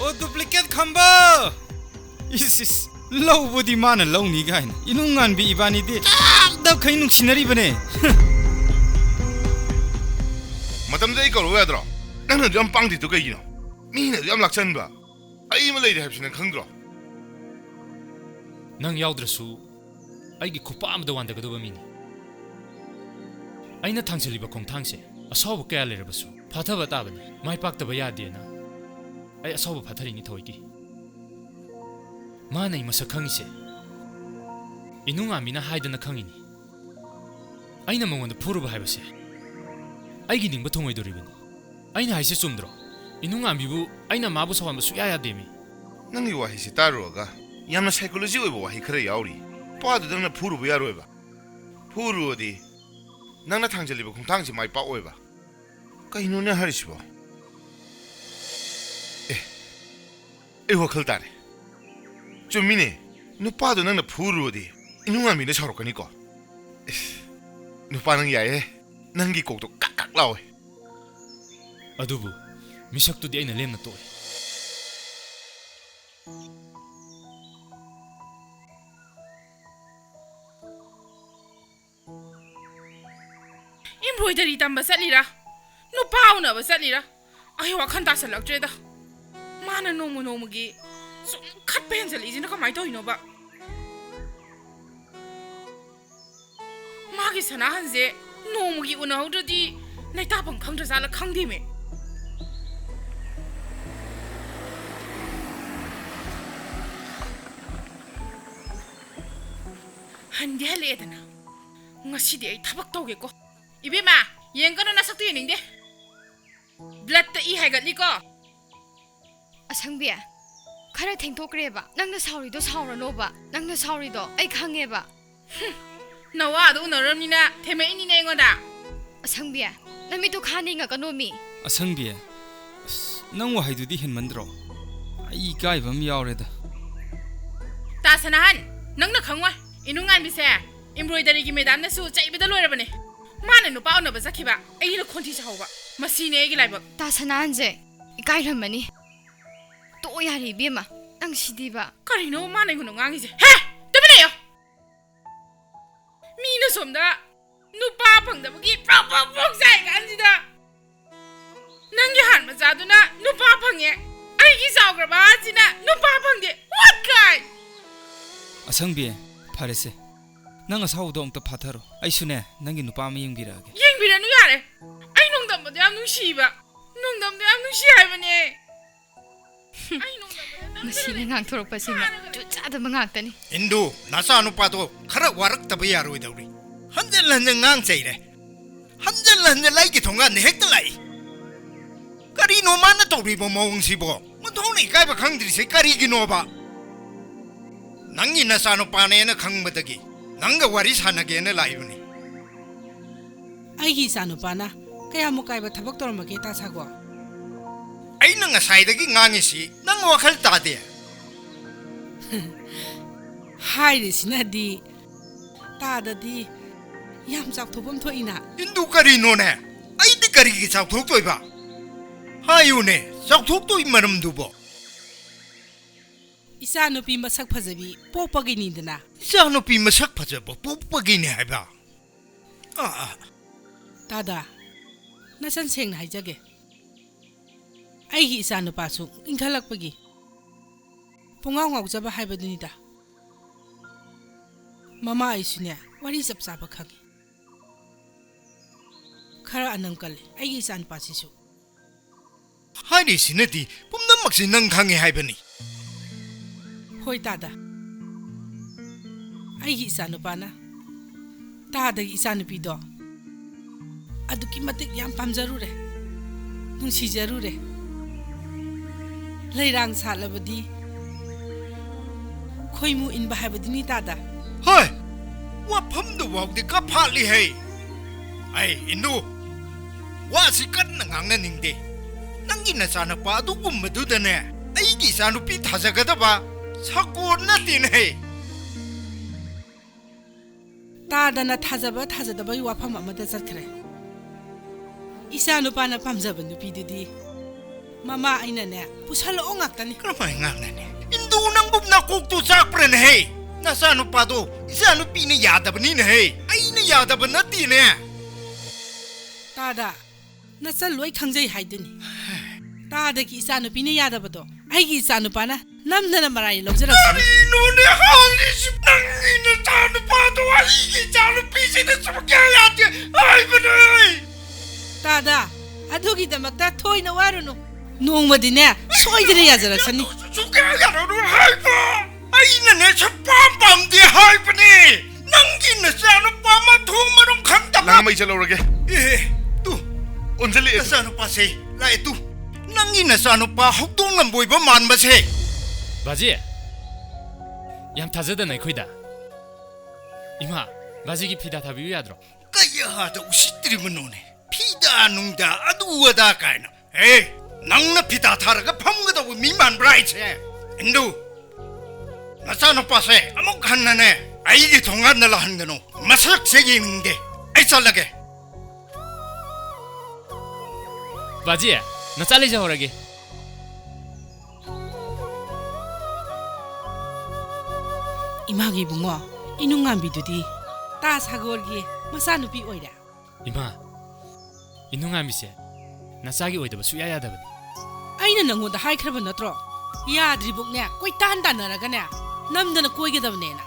ꯑꯣ, duplicate ꯈꯝꯕ! ꯏꯁ, ꯏꯁ, ꯂꯧꯕꯗꯤ ꯃꯥꯅ ꯂꯧꯅꯤ ꯀꯥꯏꯅ꯫ ꯏꯅꯨꯡꯉꯥꯟꯕꯤ ꯏꯕꯥꯅꯤꯗꯤ ꯗꯞ ꯗꯞꯈꯩ ꯅꯨꯡꯁꯤꯅꯔꯤꯕꯅꯦ꯫ ꯃꯇꯝꯗ ꯑꯩ ꯀꯧꯔꯛꯎ ꯌꯥꯗ꯭ꯔꯣ? ꯅꯪꯅ ꯑꯗꯨ ꯌꯥꯝ ꯄꯥꯡꯗ꯭ꯔꯤꯗꯣ ꯀꯩꯒꯤꯅꯣ? ꯃꯤꯅ ꯑꯗꯨ ꯌꯥꯝ ꯂꯥꯛꯆꯟꯕ꯫ ꯑꯩ ꯑꯃ ꯂꯩꯔꯦ ꯍꯥꯏꯕꯁꯤ ꯅꯪ ꯈꯪꯗ꯭ꯔꯣ? ꯅꯪ ꯌꯥꯎꯗ꯭ꯔꯁꯨ ꯑꯩꯒꯤ ꯈꯨꯄꯥꯛ ꯑꯃꯗ ꯋꯥꯟꯗꯒꯗꯧꯕ ꯃꯤꯅꯤ꯫ ꯑꯩꯅ ꯊꯥꯡꯖꯜꯂꯤꯕ ꯈꯣꯡꯊꯥꯡꯁꯦ ꯑꯁꯥꯎꯕ ꯀꯌꯥ ꯂꯩꯔꯕꯁꯨ ꯐꯥꯊꯕ ꯇꯥꯕꯅꯤ꯫ ꯃꯥꯏ ꯄꯥꯛꯇꯕ ꯌꯥꯗꯦꯅ ꯑꯩ ꯑꯁꯥꯎꯕ ꯐꯥꯊꯔꯤꯅꯤ ꯊꯑꯣꯏꯀꯤ꯫ ꯃꯥꯅ ꯑꯩ ꯃꯁꯛ ꯈꯪꯉꯤꯁꯦ ꯏꯅꯨꯉꯥꯃꯤꯅ ꯍꯥꯏꯗꯅ ꯈꯪꯉꯤꯅꯤ꯫ ꯑꯩꯅ ꯃꯉꯣꯟꯗ ꯐꯨꯔꯨꯕ ꯍꯥꯏꯕꯁꯦ ꯑꯩꯒꯤ ꯅꯤꯡꯕ ꯊꯨꯡꯉꯣꯏꯗꯣꯔꯤꯕꯅꯤ꯫ ꯑꯩꯅ ꯍꯥꯏꯁꯦ ꯆꯨꯝꯗ꯭ꯔꯣ? ꯏꯅꯨꯉꯥꯝꯕꯤꯕꯨ ꯑꯩꯅ ꯃꯥꯕꯨ ꯁꯧꯍꯟꯕ ꯁꯨꯛꯌꯥ ꯌꯥꯗꯦꯃꯤ꯫ ꯅꯪꯒꯤ ꯋꯥꯍꯩꯁꯤ ꯇꯥꯔꯨꯔꯒ ꯌꯥꯝꯅ psychology ꯑꯣꯏꯕ ꯋꯥꯍꯩ ꯈꯔ ꯌꯥꯎꯔꯤ꯫ ꯅꯨꯄꯥꯗꯨ ꯅꯪꯅ ꯐꯨꯔꯨꯕ ꯌꯥꯔꯣꯏꯕ꯫ ꯐꯨꯔꯨꯔꯗꯤ ꯅꯪꯅ ꯊꯥꯡꯖꯜꯂꯤꯕ ꯈꯣꯡꯊꯥꯡꯁꯤ ꯃꯥꯏ ꯄꯥꯛꯑꯣꯏꯕ꯫ ꯀꯩꯅꯣꯅꯦ ꯍꯥꯏꯔꯤꯁꯤꯕꯣ? ꯑꯦ, ꯑꯩ ꯋꯥꯈꯜ ꯇꯥꯔꯦ꯫ ꯆꯨꯝꯃꯤꯅꯦ, ꯅꯨꯄꯥꯗꯣ ꯅꯪꯅ ꯐꯨꯔꯨꯔꯗꯤ ꯏꯅꯨꯉꯥꯟꯕꯤꯅ ꯁꯥꯎꯔꯛꯀꯅꯤꯀꯣ꯫ ꯏꯁ, ꯅꯨꯄꯥ ꯅꯪ ꯌꯥꯏꯌꯦ, ꯅꯪꯒꯤ ꯀꯣꯛꯇꯣ ꯀꯛ ꯀꯛ ꯂꯥꯎꯋꯦ꯫ ꯑꯗꯨꯕꯨ ꯃꯤꯁꯛꯇꯨꯗꯤ ꯑꯩꯅ ꯂꯦꯝꯅ ꯇꯣꯛꯑꯦ꯫ Embroidery ꯇꯝꯕ ꯆꯠꯂꯤꯔꯥ, ꯅꯨꯄꯥ ꯎꯅꯕ ꯆꯠꯂꯤꯔꯥ, ꯑꯩ ꯋꯥꯈꯜ ꯇꯥꯁꯜꯂꯛꯇ꯭ꯔꯦꯗ꯫ ꯃꯥꯅ ꯅꯣꯡꯃ ꯅꯣꯡꯃꯒꯤ ꯁꯨꯝ ꯈꯠꯄ ꯍꯦꯟꯖꯜꯂꯛꯏꯁꯤꯅ ꯀꯃꯥꯏꯅ ꯇꯧꯔꯤꯅꯣꯕ? ꯃꯥꯒꯤ ꯁꯅꯥꯍꯟꯁꯦ ꯅꯣꯡꯃꯒꯤ ꯎꯅꯍꯧꯗ꯭ꯔꯗꯤ ꯂꯩꯇꯥꯐꯝ ꯈꯪꯗ꯭ꯔꯖꯥꯠꯂ ꯈꯪꯗꯦꯃꯦ꯫ ꯍꯟꯗꯤ ꯍꯜꯂꯛꯑꯦꯗꯅ, ꯉꯁꯤꯗꯤ ꯑꯩ ꯊꯕꯛ ꯇꯧꯒꯦꯀꯣ꯫ ꯏꯕꯦꯝꯃ, ꯌꯦꯡꯒꯅꯨ, ꯅꯁꯛꯇꯨ ꯌꯦꯡꯅꯤꯡꯗꯦ꯫ Bloodꯇ ꯏ ꯍꯥꯏꯒꯠꯂꯤꯀꯣ꯫ ꯑꯁꯪꯕꯤ, ꯈꯔ ꯊꯦꯡꯊꯣꯛꯈ꯭ꯔꯦꯕ꯫ ꯅꯪꯅ ꯁꯥꯎꯔꯤꯗꯣ ꯁꯥꯎꯔꯅꯣꯕ꯫ ꯅꯪꯅ ꯁꯥꯎꯔꯤꯗꯣ ꯑꯩ ꯈꯪꯉꯦꯕ꯫ ꯅꯋꯥꯗꯣ ꯎꯅꯔꯝꯅꯤꯅ ꯊꯦꯝꯃꯛꯏꯅꯤꯅꯦ ꯑꯩꯉꯣꯟꯗ꯫ ꯑꯁꯪꯕꯤ, ꯅꯃꯤꯠꯇꯣ ꯈꯥꯅ ꯌꯦꯡꯉꯛꯀꯅꯣꯃꯤ꯫ ꯑꯁꯪꯕꯤ, ꯑꯁ, ꯅꯪ ꯋꯥꯍꯩꯗꯨꯗꯤ ꯍꯦꯟꯃꯟꯗ꯭ꯔꯣ? ꯑꯩ ꯏꯀꯥꯏꯕ ꯑꯃ ꯌꯥꯎꯔꯦꯗ꯫ ꯇꯥ ꯁꯅꯥꯍꯟ, ꯅꯪꯅ ꯈꯪꯉꯣꯏ꯫ ꯏꯅꯨꯡꯉꯥꯟꯕꯤꯁꯦ embroideryꯒꯤ madamꯅꯁꯨ ꯆꯩꯕꯗ ꯂꯣꯏꯔꯕꯅꯦ꯫ ꯃꯥꯅ ꯅꯨꯄꯥ ꯎꯅꯕ ꯆꯠꯈꯤꯕ, ꯑꯩꯒꯤꯅ ꯈꯣꯟꯊꯤ ꯆꯥꯍꯧꯕ꯫ ꯃꯁꯤꯅꯦ ꯑꯩꯒꯤ ꯂꯥꯏꯕꯛ꯫ ꯇꯥ ꯁꯅꯥꯍꯟꯁꯦ ꯏꯀꯥꯏꯔꯝꯃꯅꯤ꯫ ꯇꯣꯛꯑꯣ ꯌꯥꯔꯦ ꯏꯕꯦꯝꯃ, ꯅꯪ ꯁꯤꯗꯤꯕ꯫ ꯀꯔꯤꯅꯣ ꯃꯥꯅ ꯑꯩꯉꯣꯟꯗ ꯉꯥꯡꯉꯤꯁꯦ? ꯍꯦ! ꯇꯨꯃꯤꯟ ꯂꯩꯌꯣ! ꯃꯤꯅ ꯁꯣꯝꯗ ꯅꯨꯄꯥ ꯐꯪꯗꯕꯒꯤ ꯄ꯭ꯔꯣꯛ ꯄ꯭ꯔꯣꯛ ꯄ꯭ꯔꯣꯛ ꯆꯥꯏ ꯀꯥꯟꯁꯤꯗ, ꯅꯪꯒꯤ ꯍꯥꯟ ꯃꯆꯥꯗꯨꯅ ꯅꯨꯄꯥ ꯐꯪꯉꯦ, ꯑꯩꯒꯤ ꯆꯥꯎꯈ꯭ꯔꯕ ꯍꯥꯟꯁꯤꯅ ꯅꯨꯄꯥ ꯐꯪꯗꯦ꯫ What kind? ꯑꯁꯪꯕꯤ, ꯐꯔꯦꯁꯦ, ꯅꯪ ꯑꯁꯥꯎꯕꯗꯣ ꯑꯝꯇ ꯐꯥꯊꯔꯣ꯫ ꯑꯩꯁꯨꯅꯦ, ꯅꯪꯒꯤ ꯅꯨꯄꯥ ꯑꯃ ꯌꯦꯡꯕꯤꯔꯛꯑꯒꯦ꯫ ꯌꯦꯡꯕꯤꯔꯅꯨ, ꯌꯥꯔꯦ꯫ ꯑꯩ ꯅꯣꯡꯗꯝꯕꯗꯣ ꯌꯥꯝ ꯅꯨꯡꯁꯤꯕ꯫ ꯅꯣꯡꯗꯝꯕꯗꯣ ꯌꯥꯝ ꯅꯨꯡꯁꯤ ꯍꯥꯏꯕꯅꯦ꯫ ꯑꯩ ꯅꯣꯡꯗꯝꯕꯗꯣ ꯌꯥꯝ ꯃꯁꯤꯅ ꯅꯨꯡꯁꯤꯕ꯫ ꯉꯥꯡꯊꯣꯔꯛꯄꯁꯤꯃ ꯐꯥꯔꯒꯅꯦ꯫ ꯖꯨꯠ ꯆꯥꯗꯕ ꯉꯥꯛꯇꯅꯤ꯫ ꯏꯟꯗꯨ, ꯅꯆꯥꯅꯨꯄꯥꯗꯣ ꯈꯔ ꯋꯥꯔꯛꯇꯕ ꯌꯥꯔꯣꯏꯗꯧꯔꯤ꯫ ꯍꯟꯖꯟ ꯍꯟꯖꯟ ꯉꯥꯡ ꯆꯩꯔꯦ꯫ ꯍꯟꯖꯟ ꯍꯟꯖꯟ ꯑꯩꯒꯤ ꯊꯣꯡꯒꯥꯟꯗ ꯍꯦꯛꯇ ꯂꯥꯛꯏ꯫ ꯀꯔꯤꯅꯣ ꯃꯥꯅ ꯇꯧꯔꯤꯕ ꯃꯑꯣꯡꯁꯤꯕꯣ? ꯃꯊꯧꯅ ꯏꯀꯥꯏꯕ ꯈꯪꯗ꯭ꯔꯤꯁꯦ ꯀꯔꯤꯒꯤꯅꯣꯕ? ꯅꯪꯒꯤ ꯅꯆꯥꯅꯨꯄꯥꯅꯦꯅ ꯈꯪꯕꯗꯒꯤ ꯅꯪꯒ ꯋꯥꯔꯤ ꯁꯥꯟꯅꯒꯦꯅ ꯂꯥꯛꯏꯕꯅꯤ꯫ ꯑꯩꯒꯤ ꯏꯆꯥꯅꯨꯄꯥꯅ ꯀꯌꯥꯃꯨꯛ ꯀꯥꯏꯕ ꯊꯕꯛ ꯇꯧꯔꯝꯃꯒꯦ, ꯇꯥ ꯁꯥꯒꯣ? ꯑꯩꯅ ꯉꯁꯥꯏꯗꯒꯤ ꯉꯥꯡꯉꯤꯁꯤ ꯅꯪ ꯋꯥꯈꯜ ꯇꯥꯗꯦ꯫ ꯍꯥꯏꯔꯤꯁꯤꯅꯗꯤ ꯇꯥꯗꯗꯤ ꯌꯥꯝ ꯆꯥꯎꯊꯣꯛꯐꯝ ꯊꯣꯛꯏꯅ꯫ ꯏꯟꯗꯨ, ꯀꯔꯤꯅꯣꯅꯦ? ꯑꯩꯗꯤ ꯀꯔꯤꯒꯤ ꯆꯥꯎꯊꯣꯛꯇꯣꯏꯕ? ꯍꯥꯏꯌꯨꯅꯦ, ꯆꯥꯎꯊꯣꯛꯇꯣꯏ ꯃꯔꯝꯗꯨꯕꯣ? ꯏꯆꯥꯅꯨꯄꯤ ꯃꯁꯛ ꯐꯖꯕꯤ ꯄꯣꯛꯄꯒꯤꯅꯤꯗꯅ꯫ ꯏꯆꯥꯅꯨꯄꯤ ꯃꯁꯛ ꯐꯖꯕ ꯄꯣꯛꯄꯒꯤꯅꯦ ꯍꯥꯏꯕ? ꯑꯥ, ꯑꯥ꯫ ꯇꯥꯗ, ꯅꯆꯟ ꯁꯦꯡꯅ ꯍꯥꯏꯖꯒꯦ꯫ ꯑꯩꯒꯤ ꯏꯆꯥꯅꯨꯄꯥꯁꯨ ꯏꯟꯈꯠꯂꯛꯄꯒꯤ ꯄꯨꯡꯉꯥꯎ ꯉꯥꯎꯖꯕ ꯍꯥꯏꯕꯗꯨꯅꯤꯗ꯫ ꯃꯃꯥ ꯑꯩꯁꯨꯅꯦ, ꯋꯥꯔꯤ ꯆꯞ ꯆꯥꯕ ꯈꯪꯉꯤ꯫ ꯈꯔ ꯑꯅꯝ ꯀꯜꯂꯤ ꯑꯩꯒꯤ ꯏꯆꯥꯅꯨꯄꯥꯁꯤꯁꯨ꯫ ꯍꯥꯏꯔꯤꯁꯤꯅꯗꯤ ꯄꯨꯝꯅꯃꯛꯁꯤ ꯅꯪ ꯈꯪꯉꯦ ꯍꯥꯏꯕꯅꯤ꯫ ꯍꯣꯏ ꯇꯥꯗ, ꯑꯩꯒꯤ ꯏꯆꯥꯅꯨꯄꯥꯅ ꯇꯥꯗꯒꯤ ꯏꯆꯥꯅꯨꯄꯤꯗꯣ ꯑꯗꯨꯛꯀꯤ ꯃꯇꯤꯛ ꯌꯥꯝ ꯄꯥꯝꯖꯔꯨꯔꯦ, ꯅꯨꯡꯁꯤꯖꯔꯨꯔꯦ꯫ ꯂꯩꯔꯥꯡ ꯁꯥꯠꯂꯕꯗꯤ ꯈꯣꯏꯃꯨ ꯏꯟꯕ ꯍꯥꯏꯕꯗꯨꯅꯤ ꯇꯥꯗ꯫ ꯍꯣꯏ, ꯋꯥꯐꯝꯗꯨ ꯐꯥꯎꯗꯤ ꯀꯐꯥꯠꯂꯤ ꯍꯩ꯫ ꯑꯩ ꯏꯟꯗꯨ, ꯋꯥꯁꯤ ꯀꯟꯅ ꯉꯥꯡꯅꯅꯤꯡꯗꯦ꯫ ꯅꯪꯒꯤ ꯅꯆꯥꯅꯨꯄꯥ ꯑꯗꯨꯒꯨꯝꯕꯗꯨꯗꯅꯦ ꯑꯩꯒꯤ ꯏꯆꯥꯅꯨꯄꯤ ꯊꯥꯖꯒꯗꯕ ꯁꯒꯣꯜ ꯅꯠꯇꯦꯅꯦ ꯍꯩ꯫ ꯇꯥꯗꯅ ꯊꯥꯖꯕ ꯊꯥꯖꯗꯕꯒꯤ ꯋꯥꯐꯝ ꯑꯃꯗ ꯆꯠꯈ꯭ꯔꯦ꯫ ꯏꯆꯥ ꯅꯨꯄꯥꯅ ꯄꯥꯝꯖꯕ ꯅꯨꯄꯤꯗꯨꯗꯤ ꯃꯃꯥ ꯑꯩꯅꯅꯦ ꯄꯨꯁꯜꯂꯛꯑꯣ ꯉꯥꯛꯇꯅꯤ꯫ ꯀꯔꯝꯍꯥꯏꯅ ꯉꯥꯡꯅꯅꯤ? ꯏꯟꯗꯨ, ꯅꯪꯕꯨ ꯅꯀꯣꯛꯇꯨ ꯆꯥꯛꯄ꯭ꯔꯅꯦꯍꯦ? ꯅꯆꯥ ꯅꯨꯄꯥꯗꯣ ꯏꯆꯥ ꯅꯨꯄꯤꯅ ꯌꯥꯗꯕꯅꯤꯅꯦꯍꯦ, ꯑꯩꯅ ꯌꯥꯗꯕ ꯅꯠꯇꯦꯅꯦ꯫ ꯇꯥꯗ, ꯅꯆꯟ ꯂꯣꯏ ꯈꯪꯖꯩ ꯍꯥꯏꯗꯨꯅꯤ꯫ ꯇꯥꯗꯒꯤ ꯏꯆꯥ ꯅꯨꯄꯤꯅ ꯌꯥꯗꯕꯗꯣ ꯑꯩꯒꯤ ꯏꯆꯥ ꯅꯨꯄꯥꯅ ꯅꯝꯗꯅ ꯃꯔꯥꯏꯅ ꯂꯧꯖꯔꯛꯄꯅꯤ꯫ ꯀꯔꯤꯅꯣꯅꯦ ꯍꯥꯏꯔꯤꯁꯤ? ꯅꯪꯒꯤ ꯅꯆꯥꯅꯨꯄꯥꯗꯣ ꯑꯩꯒꯤ ꯏꯆꯥꯅꯨꯄꯤꯁꯤꯗ ꯁꯨꯡꯌꯥ ꯌꯥꯗꯦ ꯍꯥꯏꯕꯅꯦ꯫ ꯇꯥꯗ, ꯑꯗꯨꯒꯤꯗꯃꯛꯇ ꯊꯣꯏꯅ ꯋꯥꯔꯨꯅꯨ꯫ ꯅꯣꯡꯃꯗꯤꯅꯦ, ꯁꯣꯏꯗꯅ ꯌꯥꯖꯔꯛꯁꯅꯤ꯫ ꯁꯨꯡꯌꯥ ꯌꯥꯔꯔꯣꯏ ꯍꯥꯏꯕ꯫ ꯑꯩꯅꯅꯦ ꯁꯨꯡꯄꯥꯝ ꯄꯥꯝꯗꯦ ꯍꯥꯏꯕꯅꯦ꯫ ꯅꯪꯒꯤ ꯅꯆꯥꯅꯨꯄꯥ ꯃꯊꯣꯡ ꯃꯔꯝ ꯈꯪꯗꯕ꯫ ꯅꯪ ꯃꯩ ꯆꯠꯍꯧꯔꯒꯦ꯫ ꯑꯦ, ꯇꯨ꯫ ꯑꯣꯟꯁꯤꯜꯂꯛꯑꯦ꯫ ꯅꯆꯥꯅꯨꯄꯥꯁꯦ ꯂꯥꯛꯑꯦ ꯇꯨ꯫ ꯅꯪꯒꯤ ꯅꯆꯥꯅꯨꯄꯥ ꯍꯧꯗꯣꯡ ꯂꯝꯕꯣꯏꯕ ꯃꯥꯟꯕꯁꯦ꯫ ꯕꯥꯖꯤ, ꯌꯥꯝ ꯊꯥꯖꯗꯅ ꯑꯩꯈꯣꯏꯗ꯫ ꯏꯃꯥ, ꯕꯥꯖꯤꯒꯤ ꯐꯤꯗꯥ ꯊꯥꯕꯤꯌꯨ ꯌꯥꯗ꯭ꯔꯣ? ꯀꯌꯥꯗ ꯎꯁꯤꯠꯇ꯭ꯔꯤꯕꯅꯣꯅꯦ? ꯐꯤꯗꯥ ꯅꯨꯡꯗꯥ ꯑꯗꯨ ꯑꯗꯥ ꯀꯥꯏꯅ꯫ ꯍꯦ, ꯅꯪꯅ ꯐꯤꯗꯥ ꯊꯥꯔꯒ ꯐꯝꯒꯗꯧꯕ ꯃꯤ ꯃꯥꯟꯕ꯭ꯔꯥ ꯑꯩꯁꯦ? ꯏꯟꯗꯨ, ꯅꯆꯥꯅꯨꯄꯥꯁꯦ ꯑꯃꯨꯛ ꯍꯟꯅꯅꯦ ꯑꯩꯒꯤ ꯊꯣꯡꯒꯥꯟꯗ ꯂꯥꯛꯍꯟꯒꯅꯨ꯫ ꯃꯁꯛꯁꯦ ꯌꯦꯡꯅꯤꯡꯗꯦ꯫ ꯑꯩ ꯆꯠꯂꯒꯦ꯫ ꯕꯥꯖꯤ, ꯅꯆꯥ ꯂꯩꯖꯍꯧꯔꯒꯦ꯫ ꯏꯃꯥꯒꯤ ꯏꯕꯨꯡꯉꯣ, ꯏꯅꯨꯡꯉꯥꯟꯕꯤꯗꯨꯗꯤ ꯇꯥ ꯁꯥꯒꯣꯔꯒꯤ ꯃꯆꯥꯅꯨꯄꯤ ꯑꯣꯏꯔꯦ꯫ ꯏꯃꯥ, ꯏꯅꯨꯡꯉꯥꯟꯕꯤꯁꯦ ꯅꯆꯥꯒꯤ ꯑꯣꯏꯗꯕ ꯁꯨꯛꯌꯥ ꯌꯥꯗꯕꯅꯤ꯫ ꯑꯩꯅ ꯅꯪꯉꯣꯟꯗ ꯍꯥꯏꯈ꯭ꯔꯕ ꯅꯠꯇ꯭ꯔꯣ? ꯌꯥꯗ꯭ꯔꯤꯕꯨꯛꯅꯦ ꯀꯣꯏꯇꯥꯟ ꯇꯥꯟꯅꯔꯒꯅꯦ ꯅꯝꯗꯅ ꯀꯣꯏꯒꯗꯕꯅꯦꯅ꯫